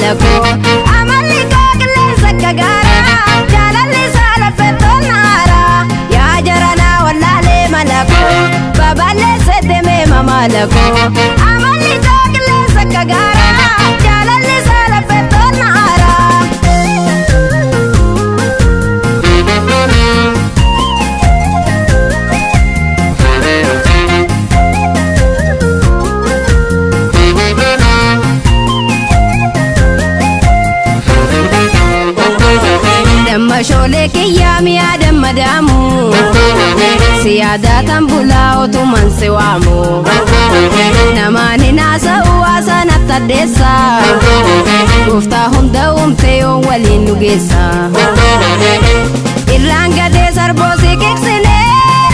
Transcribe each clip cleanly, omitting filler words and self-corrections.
mamala koo. Amalli koo qilleensa akka gaaraa jaalalli isaa laffettoon naaraa. Yaa jaranaa wallaalee mala koo babal'eesse deemee mamala koo. Amalli koo qilleensa akka gaaraa jaalalli isaa laffettoon naaraa. Damma shoolee kiyyaa mi'a damma daamu si yaadatan bulaa otuman si waamu namaan hin haasa'u haasaa natti addeessa gooftaa hunda uumte yoon waliin nu geessa irraan gadee sarboo si kiksine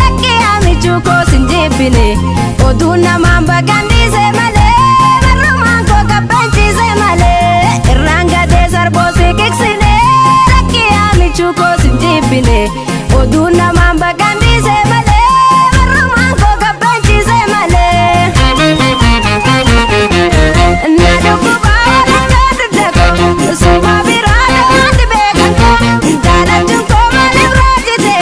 rakkee amichuu koo sin jibbine oduun namaan bakkan dhiise malee barrumaan koo kabbanchiise malee irraan gadee sarboo si kiksine rakkee amichuu koo sin jibbine oduun namaan bakkan dhiise malee barrumaan koo kabbanchiise malee. Na dhukkubaa lakkaa dugda koo suma biraa namoonni beekan koo jaalachuun koo maaliif raajite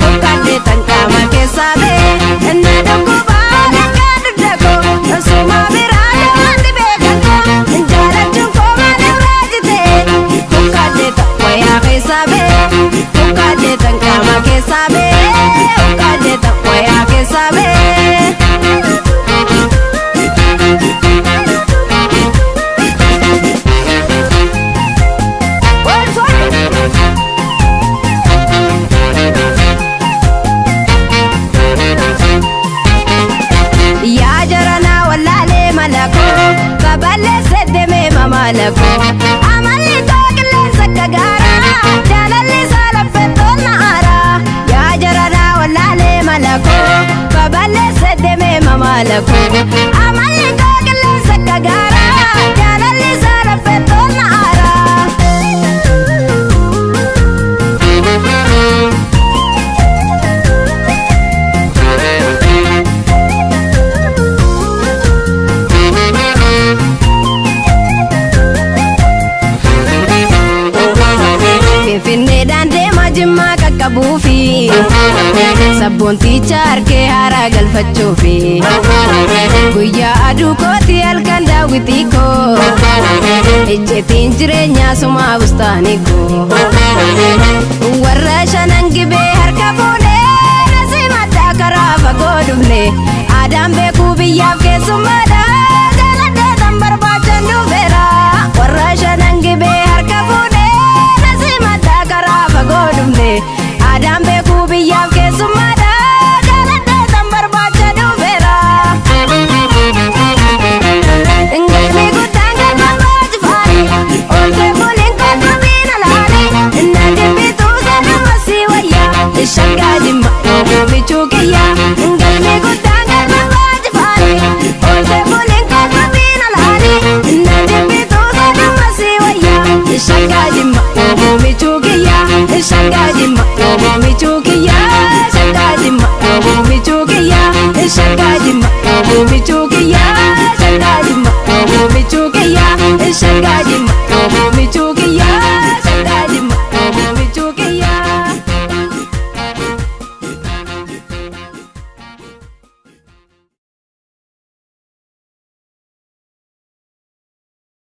hokkadde tan qaama keessaa bee. Na dhukkubaa lakkaa dugda koo suma biraa namoonni beekan koo jaalachuun koo maaliif raajite hokkadde tan wayaa keessaa bee hokkadde tan qaama keessaa bee hokkadde tan wayaa keessaa bee. Yaa jaranaa wallaalee mala koo babal'eesse deemee mamala koo. Amalli koo qilleensa akka gaaraa jaalalli isaa laffettoon naaraa. Yaa jaranaa wallaalee mala koo babal'eesse deemee mamala koo. Amalli koo qilleensa akka gaaraa jaalalli isaa laffettoon naaraa. Finfinneedhaan deemaa jimmaa qaqqabuufi sabboonticha harkee haaraa galfachuufi guyyaa aduu kooti halkan daawwitii koo ejjetiin jireenyaa sumaa bustaanii koo warra shanan gibee harka fuunee nasi maddaa karaa fagoo dhufne aadaan beekuu biyyaaf keessummaa.